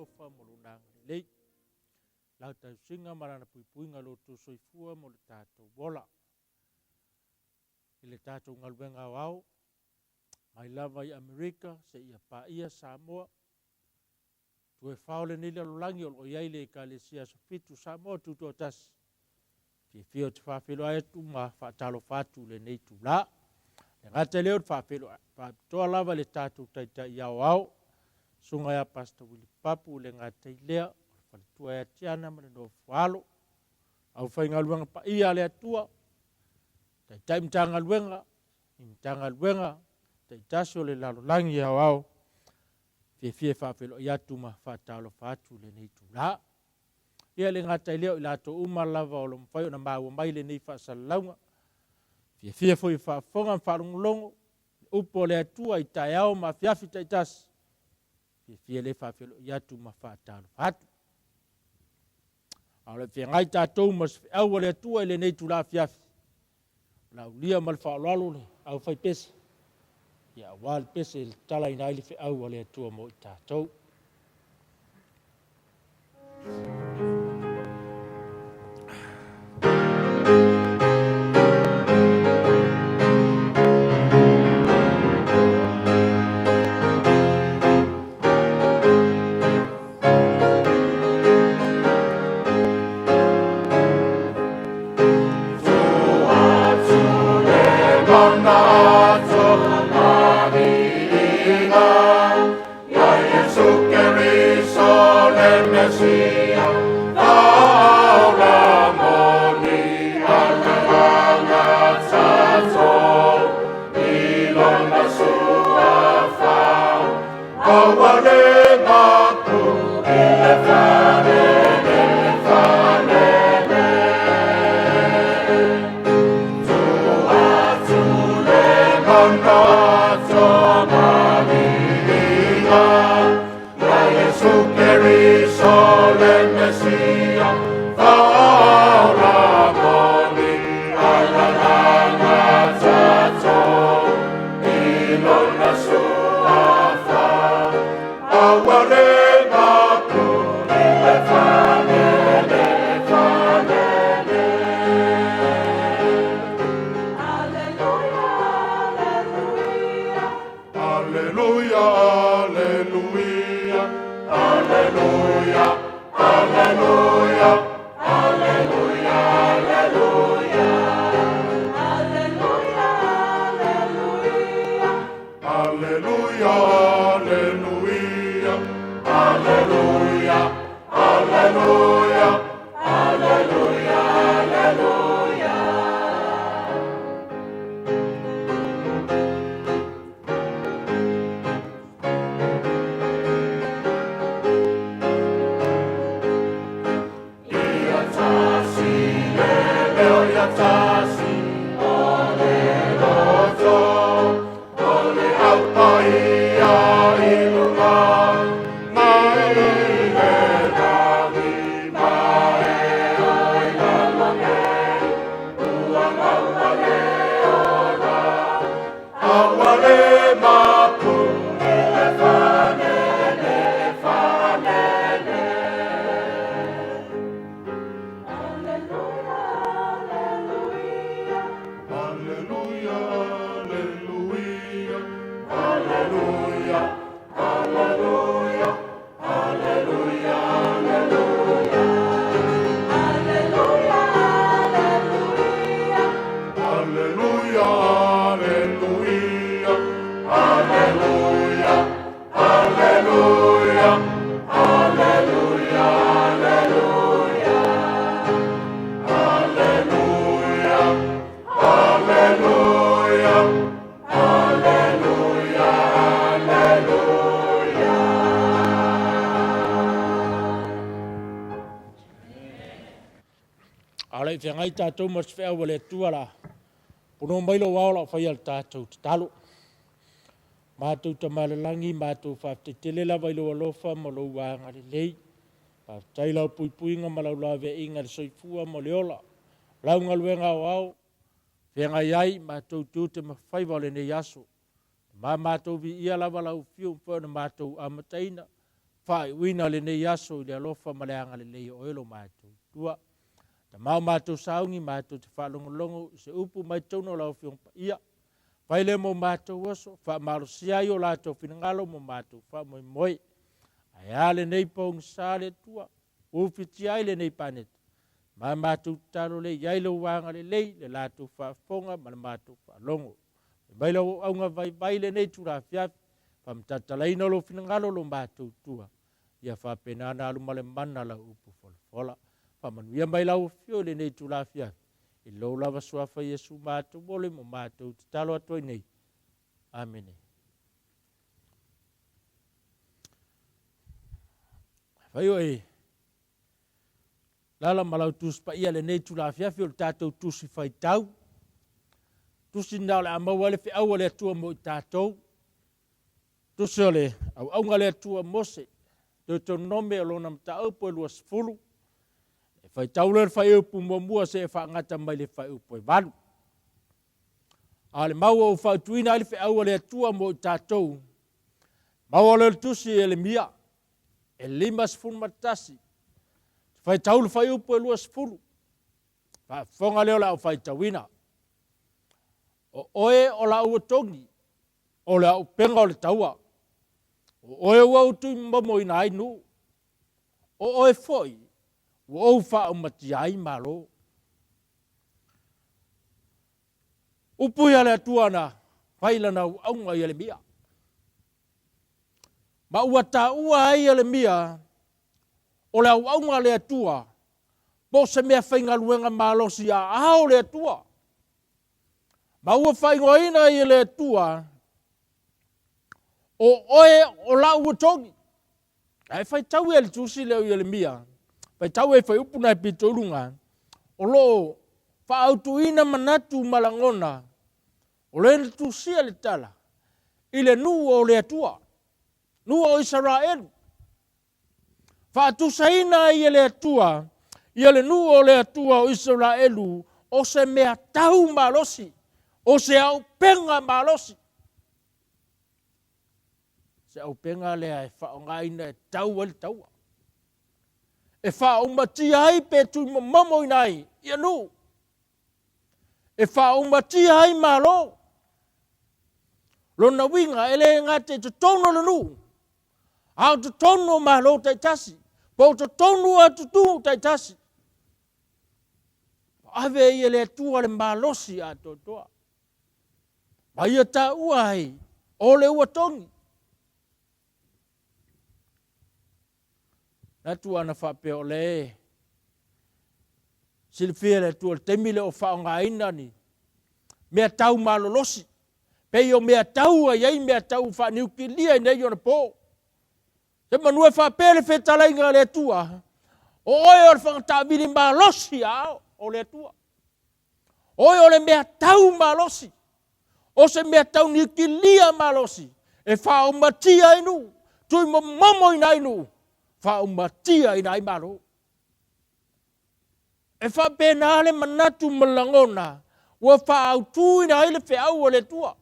alofa ma Lona agalelei, lau tausiga ma Lana puipuiga i lo outou soifua ma lo tatou ola. I le tatou galuega aoao, mai lava i Amerika seia paia Samoa, Toe fao lenei lalolagi o lo o i ai le Ekalesia Aso Fitu Samoa Tutoatasi. Fiafia ou te faafeiloai atu ma faatalofa atu i lenei itula. E le gata i lea o le faafeiloai faapitoa lava i le tatou Taitai Aoao, Susuga ia Pastor Willie Papu, e le gata i lea, o le faletua ia Tiana ma le nofo alo, aufaigaluega paia a le Atua, Taitai Matagaluega, i Matagaluega taitasi o le lalolagi aoao, fiafia e faafeiloai atu ma faatalofa atu i lenei itula. Ia e le gata i lea o i latou uma lava o lo o mafai ona maua mai lenei faasalalauga, fiafia foi e faafofoga ma faalogologo i upu a le Atua i taeao ma afiafi taitasi, fiafia lea e faafeiloai atu ma faatalofa atu. A o le feagai tatou ma se feau a le Atua i lenei itula afiafi, o le aulia ma le faaaloalo le aufaipese, ia aua le pese e tatalaina ai le feau a le Atua mo i tatou. A o le i feagai tatou ma se feau a le Atua la, pono mai lou ao lau faia le tatou tatalo. Matou Tama i le Lagi, matou faafetai tele lava i lou alofa ma lou agalelei. Faafetai lau puipuiga ma lau laveaiga i le soifua ma le ola. Lau galuega aoao, feagai ai matou tiute ma faiva o lenei aso. Ma matou viia lava lau afio mafai ona matou amataina. faaiuina lenei aso i le alofa ma le agalelei o oe lo matou Atua. Tama o matou sauni matou te faalogologo i se upu mai totonu o lau Afioga Paia. Fai lea mo matou oso, faamalosia ai o latou finagalo mo matou faamoemoe. Ae a lenei pogisa le Atua, ua ufitia ai lenei paneta, ma matou tatalo lea i ai lou agalelei, le latou faafofoga ma le matou faalogo. Fai mai lau auauga vaivai lenei itula afiafi, faamatatalaina lou finagalo lo matou tua, ia faapena ona alu ma le mana lau upu folafola. Faamanuia mai lau afio i lenei itula afiafi, i lou lava suafa Iesu matou ole mo matou tatalo atu ai nei. Amene. Fai o e lala ma lau Tusi Paia lenei itula afiafi o le tatou Tusi Faitau. Tusi na o le a maua ai le feau a le Atua mo i tatou. Tusi o le auauga a le Atua Mose, Deuteronome o lona mataupu e 20. E faitau lea le faaiupu muamua seia faagata mai le faaiupu e 8. A o le mau ua ou fautuina ai le feau a le Atua mo i tatou, maua lea o le tusi i Ielemia, e 51, faitau le fuaiupu e 20, faafofoga lea o le a ou faitauina. O oe o lau togi, o le auupega o le taua. O oe ua ou tuimomoina ai nuu. O oe foi ua ou faaumatia ai malo. Upu ia le Atua na fai lana auauga i Ielemia. Ma ua taua ai Ielemia o le auauga a le Atua po o se mea faigaluega malosi a ao le Atua. Ma ua faaigoaina ai e le Atua o oe o lau ua togi. Ae faitau ia le tusi lea o Ielemia, faitau e fuaiupu na e pito i luga, o lo o faaautuina manatu ma lagona o lea na tusia le tala i le nuu o le Atua, nuu o Isaraelu. Faatusaina ai e le Atua ia le nuu o le Atua o Isaraelu o se mea tau malosi, o se auupega malosi. Se auupega lea e faaaogaina e tau ai le taua, e faaumatia ai pe tuimomomoina ai ia nuu, e faaumatia ai malo. Lona uiga, e le gata i totonu o le nuu, a o totonu o malo taitasi, po o totonu o atunuu taitasi. Ave ai e le Atua le malosi atoatoa. Ma ia taua ai o le ua togi. Manatu ana faapea o lea e silafia e le Atua i le taimi lea o faaaogaina ni mea tau malolosi, pei o mea tau a i ai mea tau faaniukilia i nei ona po. Semeamanu e faapea le fetalaiga a le Atua, o oe o le fagataavili malosi a o le Atua. Oe o le mea tau malosi, o se mea tau niukilia malosi, e faaumatia ai nuu, tuimomomoina ai nuu, faaumatiaina ai malo. E faapena le manatu ma le lagona ua faaautuina ai le feau a le Atua.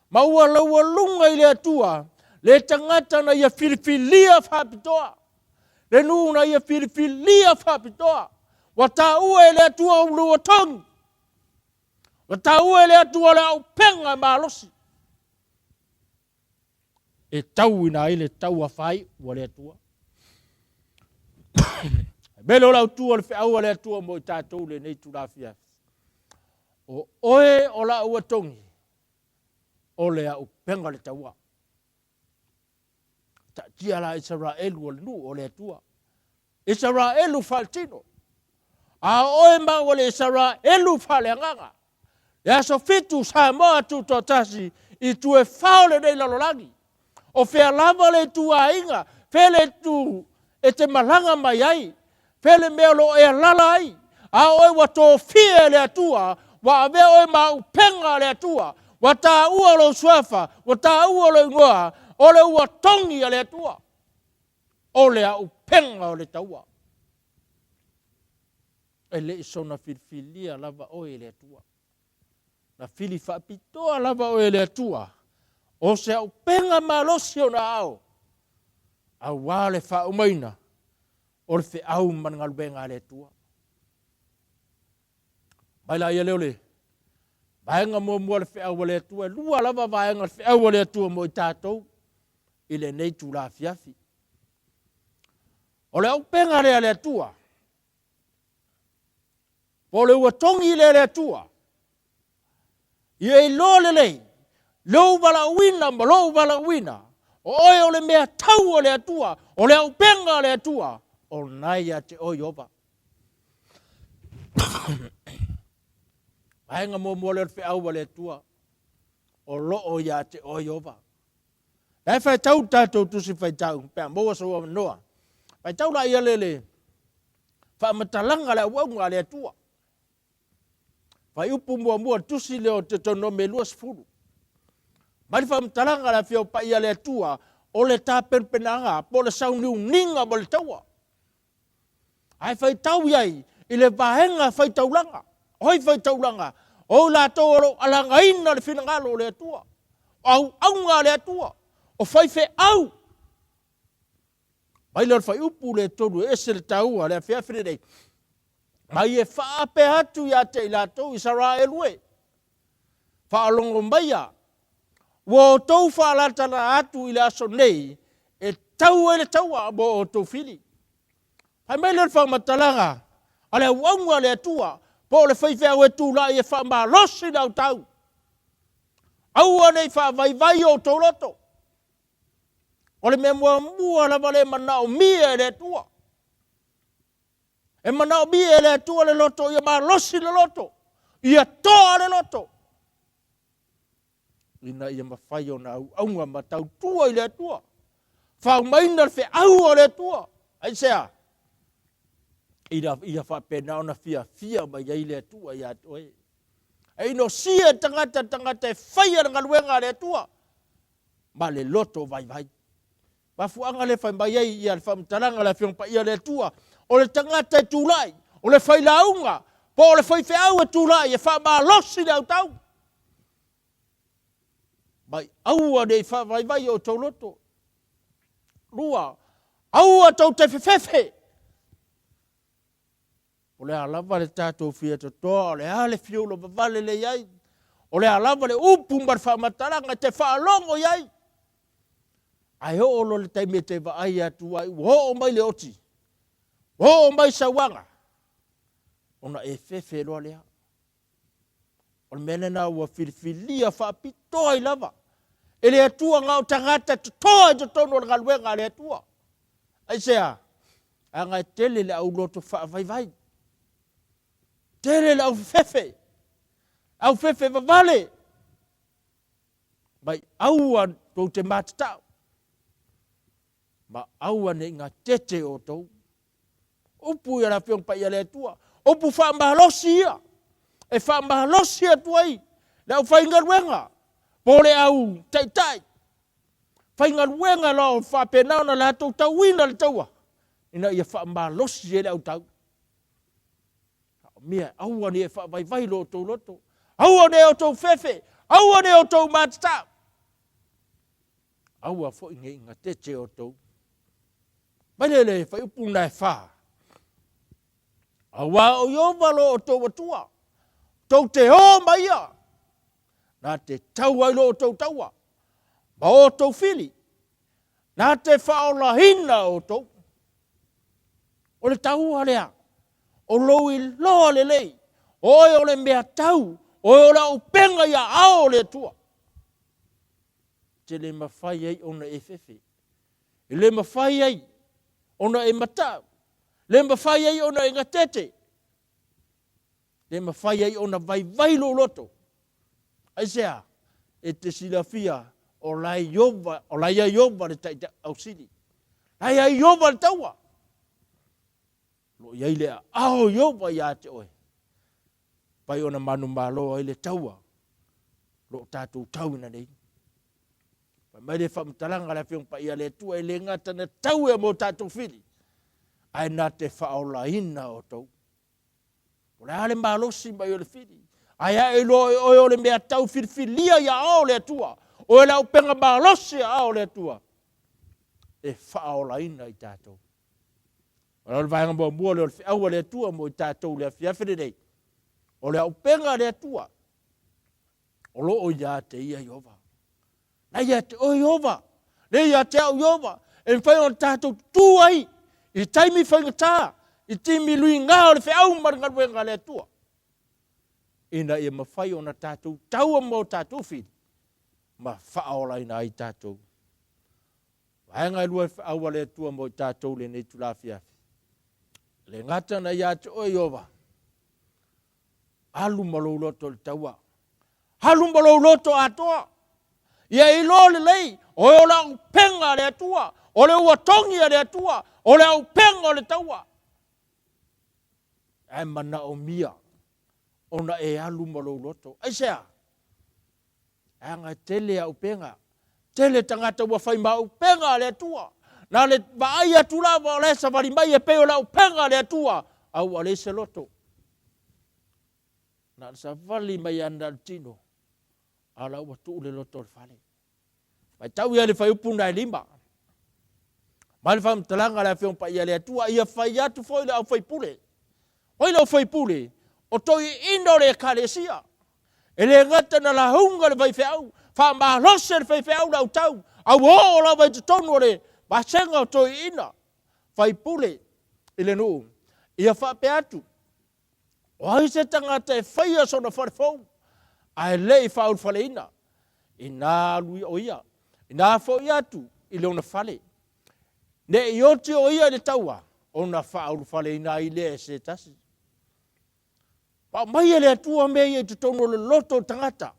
Ma ua laualuga i le Atua le tagata na ia filifilia faapitoa, le nuu na ia filifilia faapitoa. Ua taua e le Atua o ua togi, ua taua e le Atua le auupega malosi e tauina ai le taua fai ua le Atua. Mele o le autu o le feau a le Atua mo i tatou lenei itula afiafi. O oe o lau ua togi, o le auupega o le taua. Taatia la Isaraelu o le nuu o le Atua. Isaraelu faaletino. A o oe maua le Isaraelu faaleagaga. Le aso 7 Samoa tutoatasi i itu e fa o lenei lalolagi. O fea lava le ituaiga, fea le itu e te malaga mai ai, fea le mea o lo o e alala ai, a o oe ua tofia e le Atua, ua avea oe ma auupega a le Atua, ua taua lou suafa, ua taua lou igoa, o le ua togi a le Atua, o le auupega o le taua. E le i soona filifilia lava oe e le Atua. Na fili faapitoa lava oe e le Atua, o se auupega malosi ona ao. Auā le faauma o le feau ma le galuega a le Atua. Mai la ia lea o le vaega muamua o le feau a le Atua, e lua lava vaega o le feau a le Atua mo i tatou i lenei itula afiafi. O le auupega lea a le Atua, po o le ua togi lea e le Atua, ia iloa lelei lou valaauina ma lou valaauina, o oe o le mea tau a le Atua, o le auupega a le Atua, o lena e ia te oe Ieova. Vaega muamua lea o le feau a le Atua, o lo o ia te oe Ieova. La e faitau le tatou tusi faitau pe a maua sou avanoa. Faitau la ia le le faamatalaga le auauga a le Atua. Fuaiupu muamua tusi lea o Deuteronome 20. Mai le faamatalaga le Afio Paia a le Atua o le tapenapenaga po o le sauniuniga mo le taua. Ae faitau i ai i le vaega faitaulaga. O ai faitaulaga? O i latou o lo o alagaina le finagalo o le Atua, o auauna a le Atua, o faifeau. Mai lea o le fuaiupu lea e 3 e ese le taua o le afiafi lenei. Ma ia faapea atu ia te i latou Isaraelu e, faalogo maia, ua outou faalatala atu i le aso nei e tau ai le taua mo outou fili. Fai mai lea o le faamatalaga a le auauna a le Atua, po o le faifeau e tulai e faamalosi le autau. Aua ne i faavaivai outou loto. O le mea muamua lava lea e manaomia e le Atua. E manaomia e le Atua le loto, ia malosi le loto, ia toa le loto, ina ia mafai ona auauna ma tautua i le Atua, faaumaina le feau a le Atua. Aisea? Ina ia faapena ona fiafia mai ai le Atua ia te oe. E inosia e tagata tagata e faia le galuega a le Atua ma le loto vaivai. Mafuaaga lea fai mai ai ia le faamatalaga a le Afioga Paia a le Atua, o le tagata e tulai, o le failauga, po o le faifeau e tulai e faamalosi le autau. Mai aua ne i faavaivai o outou loto. Lua, aua tou te fefefe. O le a lava le tatou fia totoa, o le a le fia ulavavale lea i ai, o le a lava le upu ma le faamatalaga e te faalogo i ai, ae oo loa le taimi e te vaai atu ai ua oo mai le oti, ua oo mai sauaga, ona e fefe loa lea. O le mea lena ua filifilia faapitoa ai lava e le Atua na o tagata totoa i totonu o le galuega a le Atua. Aisea? Leaga e tele le auloto faavaivai, tele le aufefefe, aufefe vavale, mai aua tou te matatau, ma aua ne i gatete outou. Upu ia le Afioga Paia a le Atua, upu faamalosi ia, e faamalosi atu ai le aufaigaluega po o le au taitai faigaluega loa faapena ona latou tauina le taua ina ia faamalosi ai le autau. Mea, aua ne i e faavaivai lo outou loto, aua ne i outou fefe, aua ne i outou matatau, aua foi ne i gatete outou. Mai le le fuaiupu lena e fa. Auā o Ieova lo outou Atua, tou te ō ma ia, na te tau ai lo outou taua, ma outou fili, na te faaolaina outou. O le taua lea, o lou iloa lelei, o oe o le mea tau, o oe o le auupega i aao o le Atua. Te le mafai ai ona e fefe, e le mafai ai ona e matau, le mafai ai ona e gatete, le mafai ai ona vaivai lou loto. Aisea? E te silafia o la e Ieova, o la ia Ieova le Taitai Ausili. La ia Ieova le taua. O lo o i ai le aao o Ieova ia te oe. Pai ona manumalo ai le taua o lo o tatou tauina nei. Fai mai le faamatalaga a le Afioga Paia a le Atua, e le gata na tau ea mo tatou fili, ae na te faaolaina outou. O le a le malosi mai o le fili, ae a e iloa e oe o le mea tau filifilia i aao o le Atua, oe le auupega malosi i aao o le Atua. e faaolaina i tatou. O le vaega muamua lea o le feau a le Atua mo i tatou i le afiafi lenei, o le auupega a le Atua o lo o ia te ia Ieova. Na ia te oe Ieova, le ia te au Ieova, e mafai ona tatou tutū ai i taimi faigata, i taimi luiga o le feau ma le galuega a le Atua, ina ia mafai ona tatou taua ma o tatou fili ma faaolaina ai tatou. Vaega e lua e feau a le Atua mo i tatou lenei itula afiafi. E le gata na ia te oe Ieova, alu ma lou loto i le taua. Alu ma lou loto atoa. Ia iloa lelei, oe o le auupega a le Atua, o le ua togi a le Atua, o le auupega o le taua. Ae manaomia ona e alu ma lou loto. Aisea? Leaga e tele auupega, tele tagata ua fai ma auupega a le Atua. Na le vaai atu lava o la e savali mai e pei o le auupega a le Atua, a ua leai se loto. Na o le savali mai lava na o le tino, a o la ua tuu le loto i le fale. Faitau ia le fuaiupu na e 5. Mai le faamatalaga a le Afioga Paia a le Atua, ia fai atu foi le aufaipule. O ai le aufaipule? O toeaiina o le Ekalesia. E le gata na lauga le faifeau, faamalosi e le faifeau le autau, a ua oo lava i totonu o le vasega o toeaiina faipule i le nuu. Ia faapea atu, O ai se tagata e faia sona fale fou ae le i faaulufaleina, inā alu o ia, inā foi atu i lona fale, ne i oti o ia i le taua, ona faaulufaleina ai lea e se tasi. Ua aumai e le Atua mea ia i totonu o le loto o le tagata,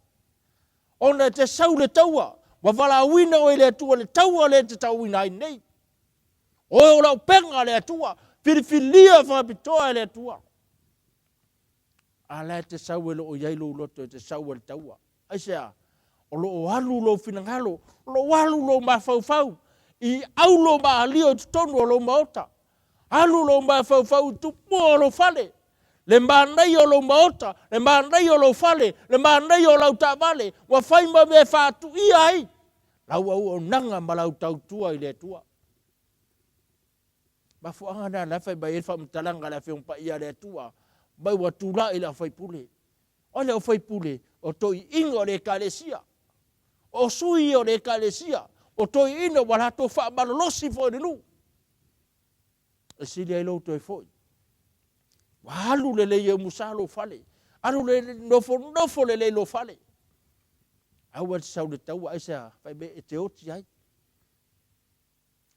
ona e te sau i le taua, ua valaauina oe e le Atua i le taua lea e te tauina ai nei. Oe o le auupega a le Atua, filifilia faapitoa e le Atua. A la e te sau e lo o i ai lou loto e te sau ai le taua. Aisea? O lo o alu lou finagalo, o lo o alu lou mafaufau i aulo ma alio i totonu o lou maota. Alu lou mafaufau i tupua o lou fale, le manaia o lou maota, le manaia o lou fale, le manaia o lau taavale, ua fai ma mea e faatuia ai lau auaunaga ma lau tautua i le Atua. Mafuaaga lena la e fai mai ai le faamatalaga a le Afioga Paia a le Atua, mai ua tulai le aufaipule. O le aufaipule, o toiina o le Ekalesia. O sui ia o le Ekalesia, o toiina ua latou faamalolosi foi i le nuu. E sili ai lou toe foi. Ua alu lelei e umusa lou fale. Alu lelei, nofonofo lelei lou fale. Aua e te sau i le taua, aisea, fai mai e te oti ai.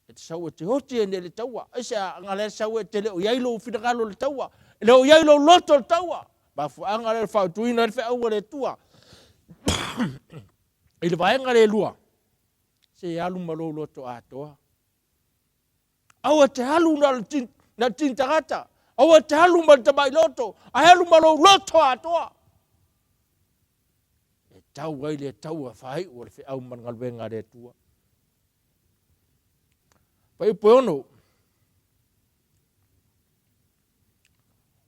E te sau e te oti ai nei le taua. Aisea, aga lea sau e te le o i ai lou finagalo i le taua. E le o i ai lou loto i le taua. Mafuaaga lea o le fautuaina ai le feau a le Atua. I le vaega lea e lua, se alu ma lou loto atoa. Aua e te alu na o le tini tagata. Aua e te alu ma le tamai loto, ae alu ma lou loto atoa. E tau ai le taua faaiu o le feau ma le galuega a le Atua. Fuaiupu e 6.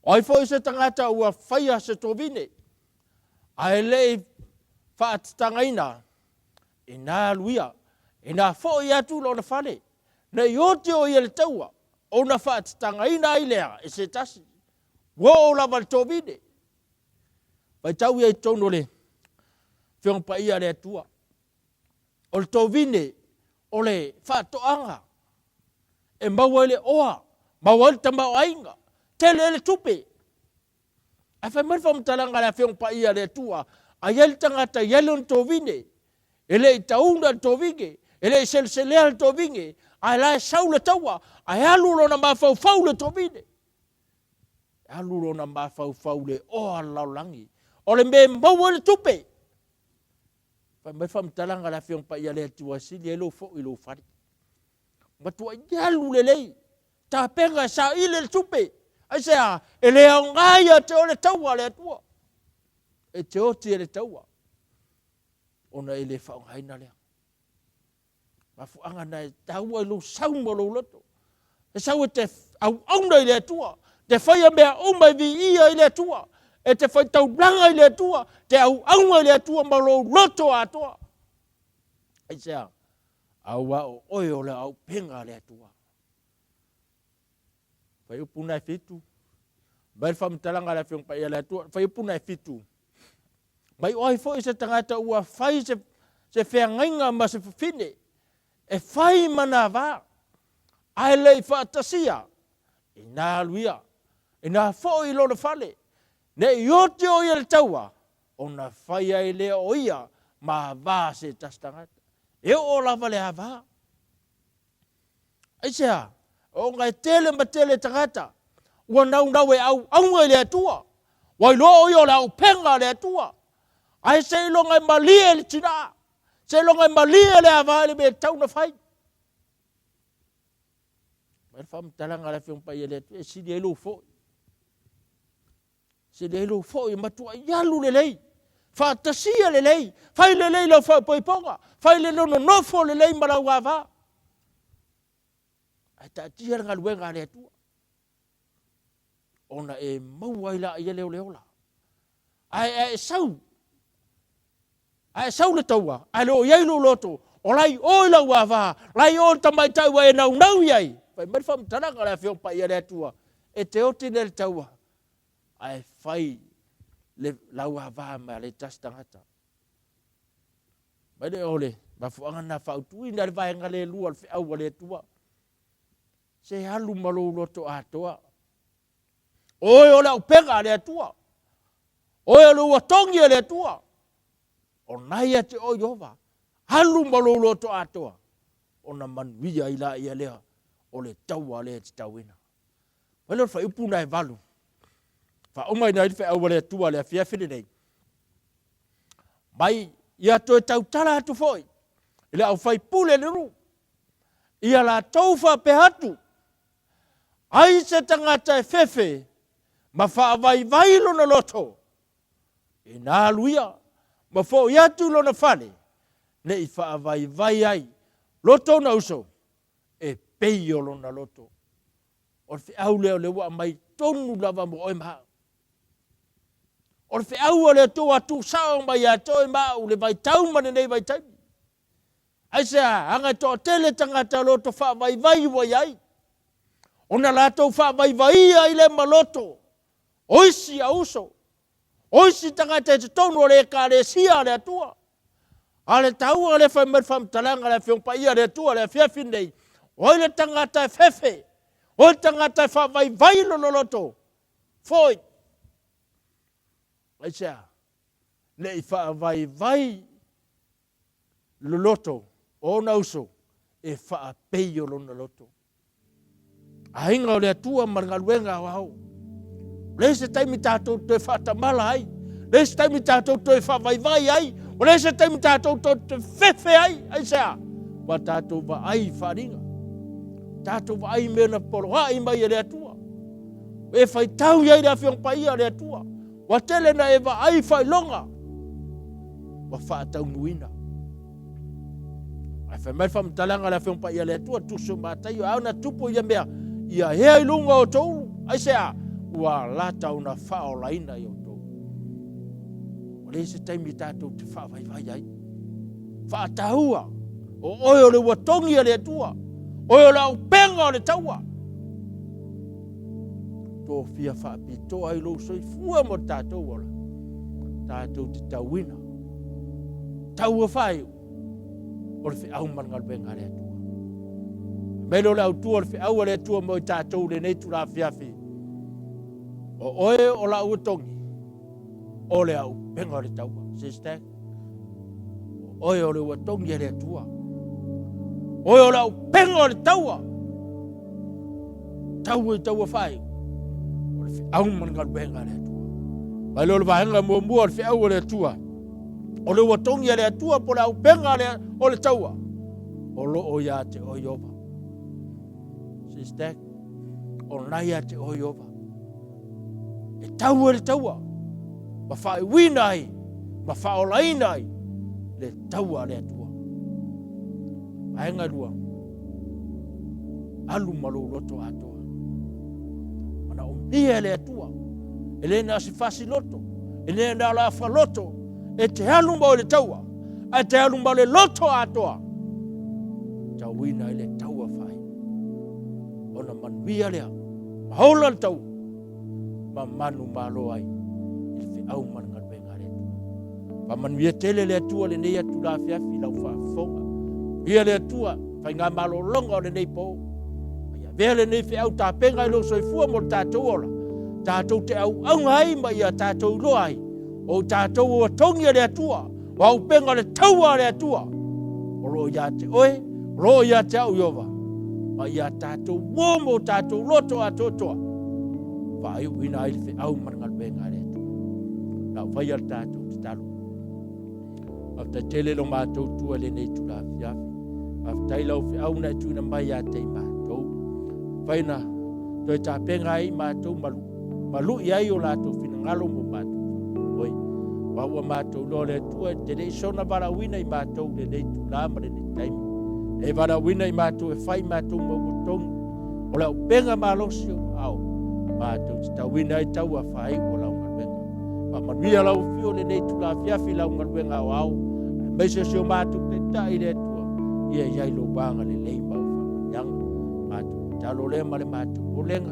O ai foi se tagata ua faia se tovine, ae le i faatatagaina, inā alu ia, inā foi atu i lona fale, ne i oti o ia i le taua, ona faatatagaina ai lea e se tasi, ua oo lava i le tovine. Faitau ia i totonu o le Afioga Paia a le Atua. O le tovine, o le faatoaga e maua ai le oa, maua ai le tamaoaiga, tele ai le tupe. Ae fai mai le faamatalaga a le Afioga Paia a le Atua, a i ai le tagata e i ai lona tovine, e le i tauna le tovine, e le i seleselea le tovine, ae la e sau le taua, ae alu lona mafaufau i le tovine. E alu lona mafaufau i le oa o le lalolagi. O le mea e maua ai le tupe. Fai mai le faamatalaga a le Afioga Paia a le Atua e sili ai lou foi i lou fale. Matuai alu lelei, tapena e saili le tupe. Aisea? E le aoga ia te oe le taua a le Atua. E te oti e le taua, ona e le faaaogaina lea. Mafuaaga na e taua i lou sau ma lou loto. E sau e te auauna i le Atua, te faia mea uma e viia i le Atua, e te fai taulaga i le Atua, te auauna i le Atua ma lou loto atoa. Aisea? Auā o oe o le auupega a le Atua. Fuaiupu na e fitu. Mai le faamatalaga a le Afioga Paia a le Atua, fuaiupu na e fitu. Mai o ai foi se tagata ua fai se, se feagaiga ma se fafine e fai ma nā vā, ae le i faatasia, inā alu ia, inā foi i lona fale, ne i oti o ia le taua, ona fai ai lea o ia ma avā se tasi tagata. E oo lava le avā. Aisea? Ona e tele ma tele tagata ua naunau e auauna i le Atua, ua iloa o ia o le auupega a le Atua, ae seiloga e malie le tinā, seiloga e malie le avā i le mea e tatau ona fai. Mai le faamatalaga a le Afioga Paia i le Atua, e sili ai lou foi. Sili ai lou foi e matuai alu lelei, faatasia lelei, fai lelei lau faapoipoga, fai lelei lou nonofo lelei ma lau ava. Ae taatia le galuega a le Atua, ona e maua ai laia lea o le ola. Ae a e sau, a e sau le taua, ae le o i ai lou loto, o la i o i lau ava, la i o i le tamaitai ua e naunau i ai. Fai mai le faamatalaga a le Afioga Paia a le Atua, e te oti nei le taua, ae fai le lau ava ma le tasi tagata. Mai le o le mafuaaga na faautuina le vaega le lua o le feau a le Atua. Se alu ma lou loto atoa. Oe o le aupega a le Atua. Oe o le ua togi e le Atua. O na ia te oe Ieova. Alu ma lou loto atoa. Ona manuia ai laia lea o le taua lea e te tauina. Fai lea o le fuaiupu na e valu. Faauma ina ai le feau a le Atua i le afiafi lenei. Mai ia toe tautala atu foi i le aufaipule le nuu. Ia latou faapea atu, ai se tagata e fefe ma faavaivai lona loto, ina alu ia ma foi atu i lona fale, ne i faavaivai ai loto ona uso, e pei o lona loto. O le feau lea o lea ua aumai tonu lava mo oe ma au. O le feau a le Atua ua tuusao mai ia te oe ma au le vaitau ma lenei vaitaimi. Aisea? Aga e toatele tagata loto faavaivai ua i ai, ona latou faavaivaia ai lea ma loto o isi auso, o isi tagata i totonu o le Ekalesia a le Atua. A o le taua lea fai mai le faamatalaga a le Afioga Paia a le Atua i le afiafi lenei, o ai le tagata e fefe, o ai le tagata e faavaivai lona loto, foi. Aisea? Ne i faavaivai loloto o ona uso e faapei o lona loto. Aiga o le Atua ma le galuega aoao. O leai se taimi tatou toe faatamala ai, leai se taimi tatou toe faavaivai ai, o leai se taimi tatou toe fefe ai. Aisea? Ua tatou vaai i faaaliga, tatou vaai i mea na poloai mai e le Atua. E faitau i ai le Afioga Paia a le Atua. Ua tele na e vaai faailoga ua faataunuuina. Ae fai mai le faamatalaga a le Afioga Paia a le Atua, Tusi o Mataio, a ona tupu ia mea, ia ea i luga o outou ulu, aisea? Ua lata ona faaolaina i outou. Ua leai se taimi tatou te faavaivai ai. Faataua, o oe o le ua togi a le Atua, oe o le auupega o le taua. Tofia faapitoa ai lou soifua mo le tatou ola, tatou te tauina. Taua faaiu o le feau ma le galuega a le Atua. Mai lea o le autu o le feau a le Atua mo i tatou i lenei itula afiafi. O oe o lau togi, o le auupega o le taua. Sister, o oe o le ua togi e le Atua. Oe o le auupega o le taua. Taua i taua faaiu, o le feau ma le galuega a le Atua. Mai lea o le vaega muamua o le feau a le Atua, o le ua togi e le Atua po o le auupega o le taua, o lo o ia te oe Ieova. Sister, o lena ia te oe Ieova. E tau ai le taua, ma faaiuina ai, ma faaolaina ai le taua a le Atua. Vaega e lua, alu ma lou loto atoa. Manaomia e le Atua, e le na o se fasi loto, e le na o le afa loto, e te alu ma oe i le taua, ae te alu ma le loto atoa. tauina ai le taua faaiu. Ona manuia lea, ma ola le taua, ma manumalo ai i le feau ma le galuega a le Atua. Faamanuia tele le Atua lenei atula afiafi i lau faafofoga. Manuia le Atua faigamalologa o lenei po. Ma ia avea lenei feau tapena i lou soifua mo le tatou ola, tatou te auauna ai ma ia tatou iloa ai, o tatou ua togi e le Atua, o auupega o le taua a le Atua, o lo o ia te oe, o lo o ia te au Ieova, ma ia tatou uo ma o tatou loto atoatoa, faaiuina ai le feau ma le galuega a le Atua. La o faia le tatou tatalo. Faafetai tele lo matou tua i lenei itula afiafi. Faafetai lau feau na e tuuina mai ia te i matou. Faina toe tapena ai matou ma lui ai o latou finagalo mo matou faamoemoe. Aua ua matou iloa le Atua e te le i soona valaauina i matou i lenei itula ma lenei taimi. E valaauina i matou e fai matou ma ua togi. O le auupega malosi o aao, matou te tauina ai taua faaiu o lau galuega. Faamanuia lau afio i lenei itula afiafi i lau galuega aoao, aemaise o si o matou Taitai le Atua, ia i ai lou agalelei ma au faamanuiaga. Matou tatalo lea ma le matou popolega,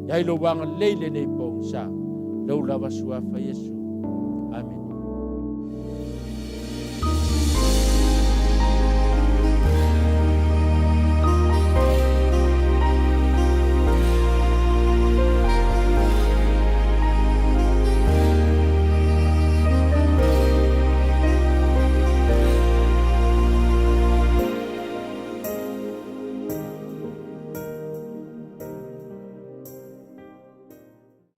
i ai lou agalelei i lenei pogisa, lou lava suafa Iesu. Amene.